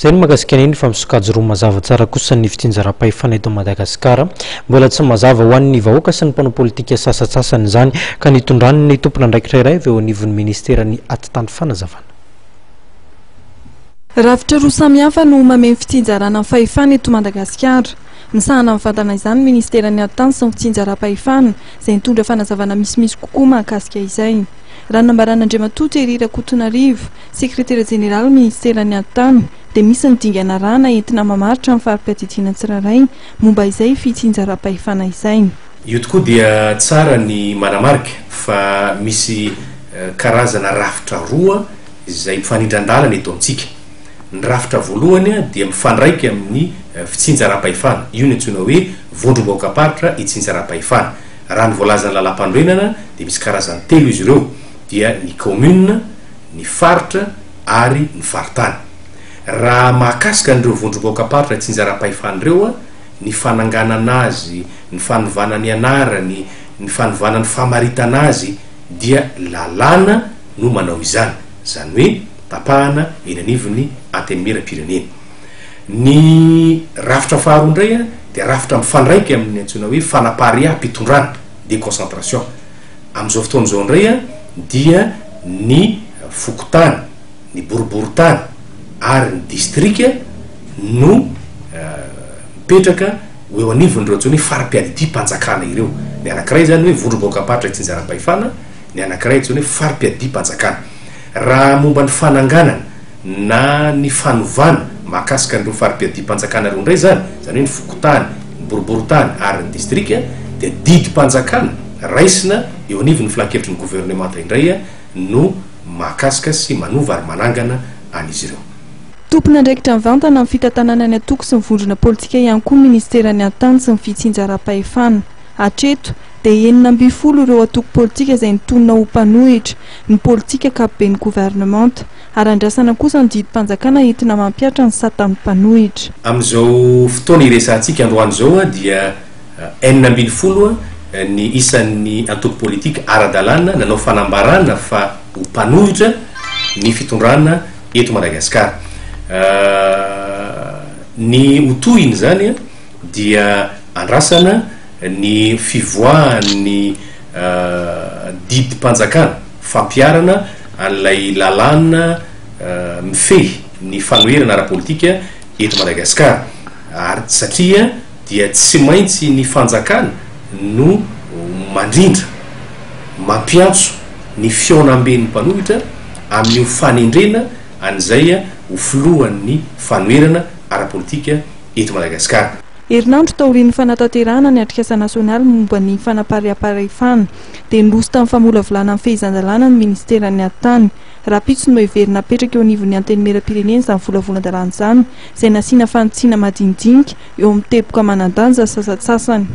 Izay no mahakasika an'iny fa misokajy roa mazava tsara kosa ny fitsinjaram-pahefana eto Madagasikara. Mbola tsy mazava ho an'ny vahoaka sy ny mpanao politika sasantsasany izany ka nitondran'ny tompon'andraikitra iray avy eo anivon'ny ministeran'ny Atitany fanazavana. Rafitra roa samihafa no mamehy ny fitsinjarana ny fahefana eto Madagasikara. Misahana mivantana izany ny ministeran'ny Atitany sy ny fitsinjaram-pahefana izay nitondra fanazavana misimisy kokoa mahakasika izay. Raha ny nambaran'Andriamatoa Thierry Rakotonarivo, Sekretera jeneralin'ny minisiteran'ny Atitany, dia misy ny dingana arahana entina mamaritra ny fari-piadidiana tsirairay momba izay fitsinjaram-pahefana izay. Io tokoa dia tsara ny manamarika fa misy karazana rafitra roa izay mifanindran-dalana eto amintsika. Ny rafitra voalohany dia mifandraika amin'ny fitsinjaram-pahefana, io no antsoina hoe vondrom-bahoakam-paritra itsinjaram-pahefana. Raha ny voalazan'ny lalàmpanorenana dia misy karazany telo izy ireo dia ny kaominina, ny faritra ary ny faritany. Raha mahakasika an'ireo vondrom-bahoakam-paritra itsinjaram-pahefana ireo, ny fananganana azy, ny fanovana ny anarany, ny fanovana ny famaritana azy dia lalàna no manao izany, izany hoe tapahana eny anivon'ny Antenimierampirenena. Ny rafitra faharoa indray dia rafitra mifandraika amin'ny antsoina hoe fanapariaham-pitondrana, déconcentration. Amin'izao fotoana izao indray dia ny fokontany, ny boriborintany ary ny distrika no mipetraka ho eo anivon'ireo antsoina hoe fari-piadidiam-panjakana ireo. Ny anankiray izany hoe vondrom-bahoakam-paritra itsinjaram-pahefana, ny anankiray antsoina hoe fari-piadidiam-panjakana. Raha momba ny fananganana na ny fanovana mahakasika an'ireo fari-piadidiam-panjakana ireo indray izany, izany hoe ny fokontany, ny boriborintany ary ny distrika, dia didim-panjakana raisina eo anivon'ny filankevitry ny governemanta indray no mahakasika sy manova ary manangana an'izy ireo. Tompon'andraikitra mivantana amin'ny fitantanana ny antoko sy ny vondrona politika ihany koa ny minisiteran'ny Atany sy ny fitsinjaram-pahefana. Hatreto, dia 16 ireo antoko politika izay nitonona ho mpanohitra ny politika ankapoben'ny governemanta. Ary andrasana kosa ny didim-panjakana entina mampihatra ny satan'ny mpanohitra. Amin'izao fotoana iresahantsika androany izao dia 16 ny isan'ny antoko politika ara-dalàna nanao fanambarana fa ho mpanohitra ny fitondrana eto Madagasikara. Ny ho tohiny izany dia andrasana ny fivoahan'ny didim-panjakana fampiharana an'ilay lalàna mifehy ny fanoherana ara-politika eto Madagasikara ary satria dia tsy maintsy ny fanjakana no mandrindra, mampiantso ny fihaonamben'ny mpanohitra amin'io fanendrena an'izay ho filohan'ny fanoherana ara-politika eto Madagasikara. Herinandro taorian'ny fanatanterahana ny atrikasa nasionaly momba ny fanapariaparefana, dia niroso tamin'ny famolavolana ny fehezan-dalàna ny minisiteran'ny Atitany. Rahampitso no heverina hapetraka eo anivon'ny Antenimierampirenena izany volavolan-dalàna izany, izay nasiana fanitsiana madinidinika eo amin'ny teboka manan-danja sasantsasany.